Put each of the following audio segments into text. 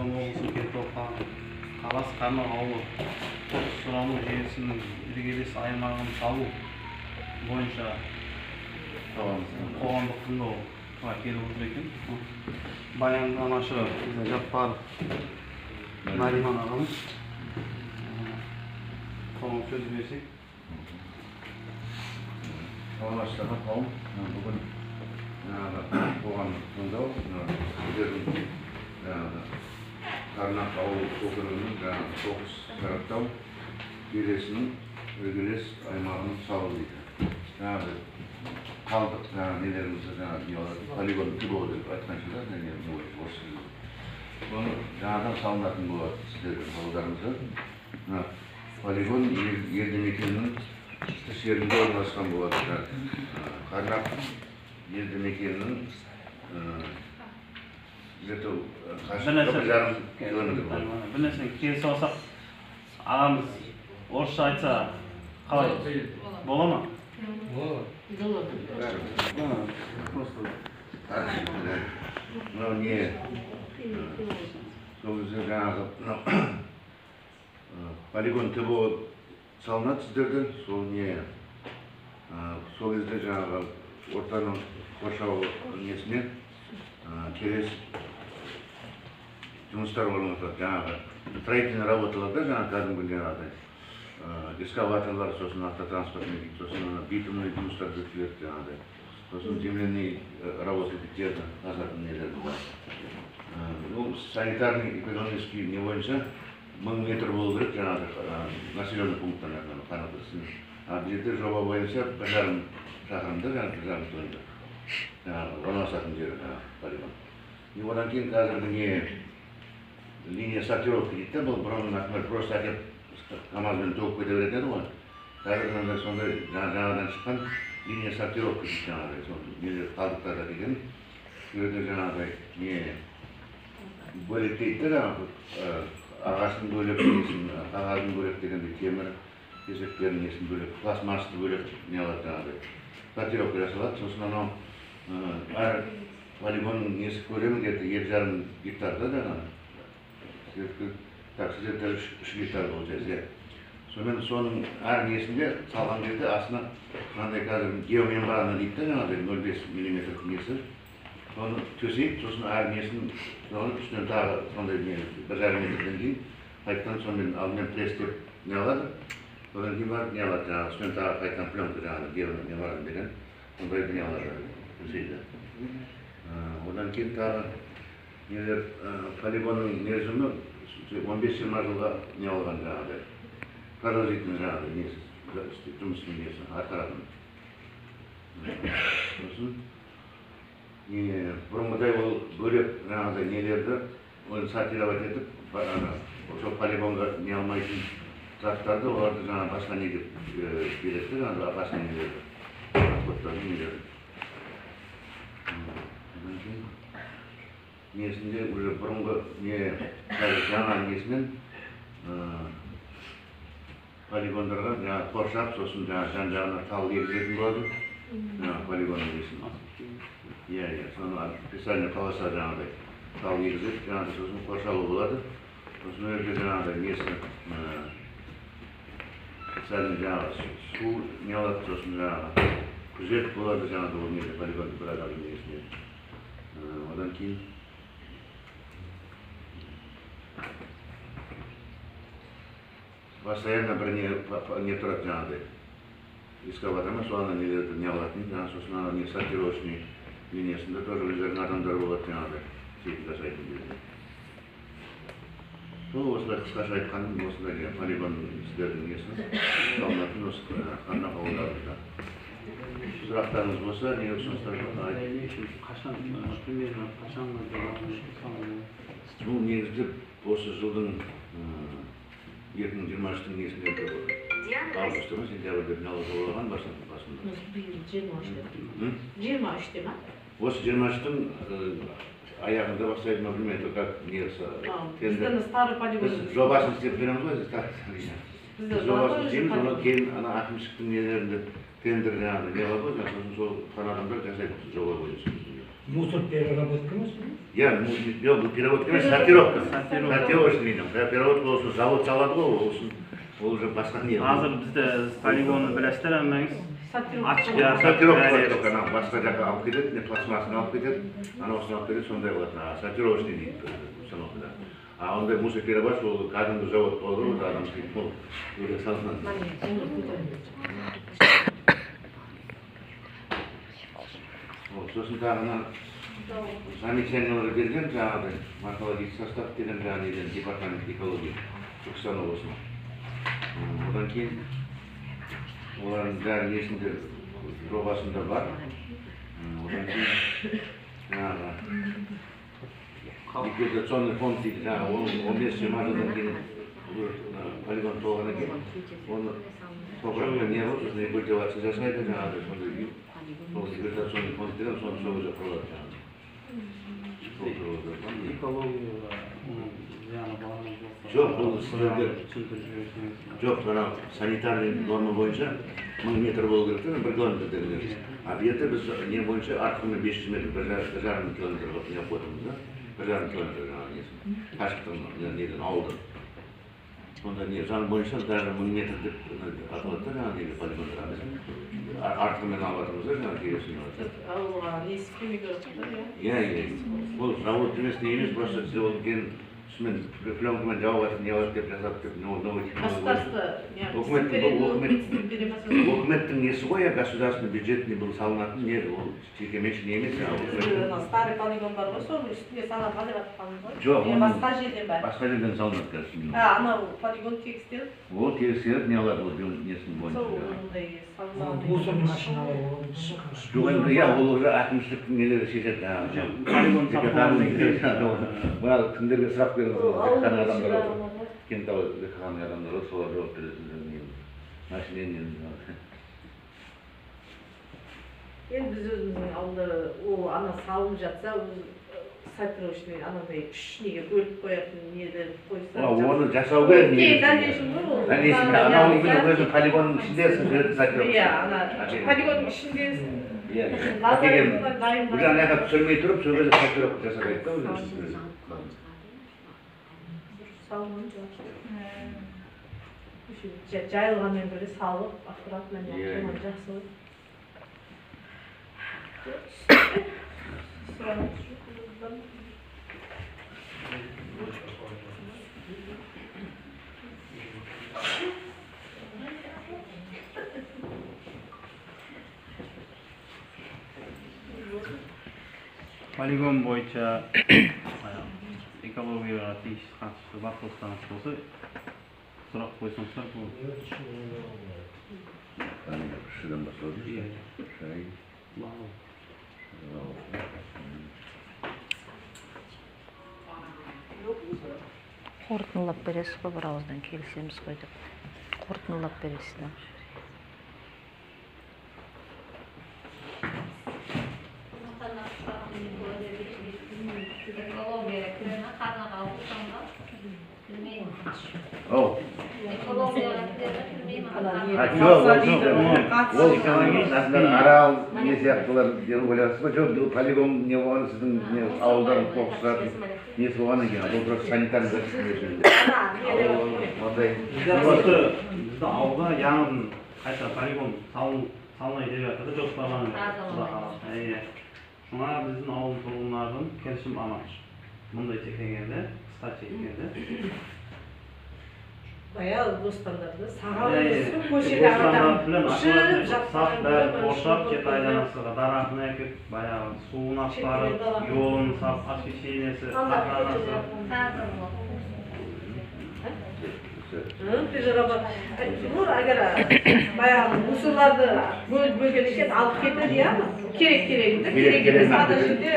Түркістан облысы, Кентау қаласы, Қарнақ ауылы қоқыс сұрану желісінің іргелес аймағын салу бойынша қоғамдық тыңдауға келіп отыр екен. Баяндамашы Жаппаров Нариман ағамыз. Соған сөз берсек. Саламатсыздар ма, қауым? Бүгін қоғамдық тыңдау сіздердің Қарнақ ауыл округінің қоқыс сараптау желісінің іргелес аймағын салу дейді. Жаңағы қалдық нелерімізді полигон ТБО деп айтқан шығар, осы соны жаңадан салынатын болады сіздердің ауылдарыңызда. Полигон елді мекеннің тыс жерінде орналасқан болады. Қарнақ елді мекенінің где-то 1,5 километр болады. Бір нәрсені келісе алсақ, ағамыз орысша айтса қалай? Бола ма? Болады. Просто Мынау не, сол кезде жаңағы мынау полигон ТБО салынады сіздерде, сол не, сол кезде жаңағы ортаның қоршау несіне келесі жұмыстар орналасады. Жаңағы строительный работалар да, жаңағы кәдімгі жаңағыдай экскаваторлар, сосын автотранспортный, сосын битумный жұмыстар жүргізіледі жаңағыдай, сосын земляные работы жерді қазатын нелер. Бұл санитарный экономический не бойынша 1000 метр болу керек жаңағы населенный пункттан. А бұл жерде жоба бойынша 1,5 шақырымда, жаңағы 1,5 километр жаңағы орналасатын жері жаңағы полигон. И одан кейін қазіргі не линия сортировки дейді да, бұл бұрын, например, просто әкеліп КамАЗбен төгіп кете беретін еді ғой. Қазір мынандай сондай жаңадан шыққан линия сортировки дейді жаңағыдай, сол нелер қалдықтар деген сол жерде жаңағыдай не бөлектейді да, жаңағы ағашын бөлек, несін, қағазын бөлек дегендей, темір кесектерін несін бөлек, пластмассты бөлек не алады, жаңағыдай сортировка жасалады. Сосын анау әр полигонның несі көлемі где-то 2,5 гектар да жаңағы. Так, сіздерде 3 гектар получается, иә. Сонымен соның әр несінде салған кезде астына мынандай қазір геомембрана дейді да, жаңағыдай 0,5 миллиметр несі, соны төсейді, сосын әр несін соның үстінен тағы сондай не 1,5 метрден кейін қайтадан сонымен алдымен пресстеп не алады, содан кейін барып не алады, жаңағы үстінен тағы қайтадан пленка жаңағы геомембрана деген сондайды не алады, төсейді. Одан кейін тағы нелер полигонның мерзімі 15-20 жылға не алған жаңағыдай продолжительный жаңағыдай несі жұмысының несі атқаратын. Сосын не бұрынғыдай ол бөлек жаңағыдай нелерді оны сортировать етіп ана сол полигонға не алмайтын заттарды оларды жаңағы басқа неге береді жаңағы басқа нелерді отходтарды нелерді. Одан кейін несінде уже бұрынғы не қазір жаңа несімен полигондарға жаңағы қоршап, сосын жаңағы жан жағына тал егізетін болады жаңағы полигонның несін. Иә, иә, соны специальный полоса жаңағыдай тал егізіп, жаңағыдай сосын қоршалу болады. Сосын ол жерде жаңағыдай несі специальный жаңағы су не алады, сосын жаңағы күзет болады жаңағыдай ол неде полигонды бір адамның несіне. Одан кейін постоянно бір не тұрады жаңағыдай экскаватор ма, сол ана нелерді не алатын, жаңағы сосын ана не сортировочный линиясында тоже өздерінің адамдары болады жаңағыдай сөйтіп жасайтын кезде. Сол осылай қысқаша айтқаным осындай жаңағы полигон сіздердің несі салынатын осы Қарнақ ауылдарында. Сұрақтарыңыз болса, не ұсыныстар болса айтыңыз. Қашан, примерно қашанға салынады? Бұл негізгі осы жылдың 2023-тің несінде августта ма, сентябрьде жобалаған басында. Биыл 23-те. 23-те ма? Осы 23-тің аяғында бастайды ма білмеймін, как несі. Біздің старый полигон. Біз жобасын істеп береміз ғой, жобасын істейміз, одан кейін ана әкімшіліктің нелерінде тендер жаңағы не бар ғой, сосын сол адамдар жасайды жоба бойынша. Мусор переработка емес? Иә, жоқ, бұл переработка емес, сортировка. Сортировочный дейді. Переработка болсын, завод салады ғой, ол үшін ол уже басқа не. Азыр бізде полигонны білесіздер әммеңіз. Сортировка анау басқа жаққа алып кетеді, не пластмассаны алып кетеді, анауысын алып кетеді, сондай болады. Сортировочный дейді установкада. А ондай мусор перерабатывать, ол кәдімгі завод болады ғой, адам істейтін ол уже салынады. Сосын тағы ана замечаниялар берген жаңағыдай морфологический состав деген жаңағы неден департамент экология Түркістан облысына. Одан кейін олардың бәрі несінде жобасында бар. Одан кейін жаңағы ликвидационный фонд дейді, жаңағы 15-20 жылдан кейін полигон толғаннан кейін оны топырақпен не қылып, сосын рекультивация жасайды, жаңағыдай сондай үй. Сол ликвидационный фонд деген соны сол жерде құрылады жаңағы. Экологияға оның зияны бар ма жоқ па? Жоқ, бұл сіздерге түсіндіріп жіберсеңіз. Жоқ, мынау санитарный норма бойынша 1000 метр болу керек та, 1 километр деген. А бұл жерде біз не бойынша артығымен 500 метр, 1,5 километр қылып не қойып отырмыз да. 1,5 километр жаңағы несін, қашықтығын неден ауылдан. Сонда не заң бойынша даже 1000 метр деп аталады да жаңағы неге полигондар. Біз артығымен алып жатырмыз да жаңағы келесін. Ауылға несі келмей жатыр да, иә? Иә, ол завод емес, не емес, просто ол үлкен үстімен пленкамен жауып жатыр, не қылады деп жасап деп, новый технология. Өкіметтің несі ғой, иә, государственный бюджетный бұл салынатын не, ол жекеменшік не емес. Старый полигон бар ғой, соның үстіне саламға деп жатқанымыз ғой. Жоқ, басқа жерден бар. Басқа жерден салынады қазір. Анау полигон тегістеліп? Ол тегістеліп не алады, ол несінің бойынша. Сол ондай салынады. Мусорный машиналар ол. Жоқ, енді иә, ол уже әкімшіліктің нелері шешеді. Полигон Мына кімдерге сұрақ беріңіз, жақтан адамдар отыр. Кентау жақтан адамдар отыр, солар жауап береді. Машинені. Енді біз өзіміздің ауылда ол ана салынып жатса, сортировочный анандай үш неге бөліп қоятын нелер қойса. Оны жасау керек. Дальнейшем ғой ол. Дальнейшем, анау өзі полигонның ішінде сортировка. Иә, ана полигонның ішінде. Иә, уже ана жаққа түсірмей тұрып, сол кезде сортировка жасап да уже. Жайылғанмен бірге салып, аккуратно не жақсы. Полигон бойынша экологияға тиісті қатысты вопростарыңыз болса, сұрақ қойсаңыздар болады. Шыдан басталды. Шай. Қорытындылап бересіз ғой, бір ауыздан келісеміз ғой деп. Қорытындылап бересіз. Ол арал не сияқтылар деп ойлайсыз ба? Жоқ, бұл полигон не болған сіздің ауылдан қоқыстардың несі болған екен. Бұл просто санитарный защита. Бізді ауылда яңадан қайта полигон салынайын деп жатыр, жоспарланып жатыр. Құда қаласа. Шуңа біздің ауыл тұрғындарының келісім амаш. Мұндай чеккенде, қысқа чеккенде. Баяғы бостандарды сағалып көшеде адам ұшып сақ бәрін қоршап, кет айланасыға дарағын әкеп, баяғы суын апарып, жолын сап, освещениесі, охранасы. Егер баяғы мусорларды бөліп бөлген екен, алып кетеді, иә? Керек керегінде, керек емес ана жерде.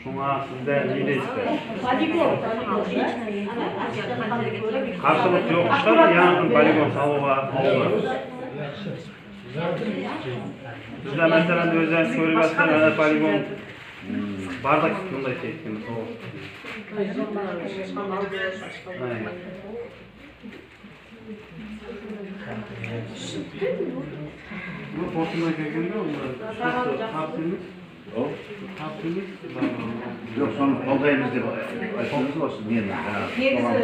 Шуңа сіздер не дейсіздер? Полигон. Қарсылық жоқ шығар, яңадан полигон салуға ауылда. Бізде мәселен өздеріңіз көріп жатқан ана полигон бардак мындай кеткен сол. Ну, қорытындылай келгенде онда қарсы емес, О, қарсы емес. Жоқ, соны қолдаймыз деп айтқанымыз ғой, осы нені жаңағы. Негізі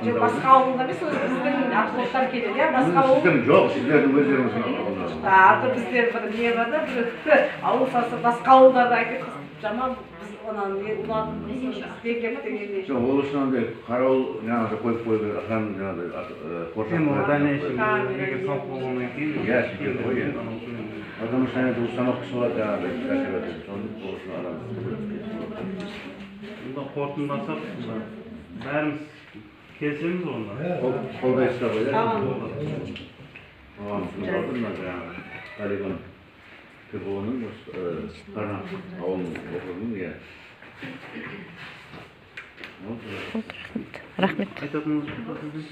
жоқ, басқа ауылда емес, өзі біздің автобустар келеді, иә, басқа ауыл. Сіздің жоқ, сіздердің өздеріңіздің ауылдарыңыз. А то бізде бір не бар да, бір ауыл салса, басқа ауылдарда айтады, жаман, біз онан не ұнады, бізге келіп дегендей. Жоқ, ол үшін андай қарауыл жаңағыдай қойып қою керек, охрана жаңағыдай қоршап Енді ол қояды. дальнейшем егер салып болғаннан кейін Иә, сөйтеді ғой, иә. Потому что ана установкасы болады жаңағыдай, кооператив, соны ол үшін адам. Онда қорытындыласақ, онда бәріміз келісеміз ғой онда. Қолдайсыздар ғой, иә? Tamam. Оған мына жаңағы полигон ТБО-ның осы Қарнақ ауылының округінің, иә. Вот. Рахмет. Айтатыныңыз бар сіздің?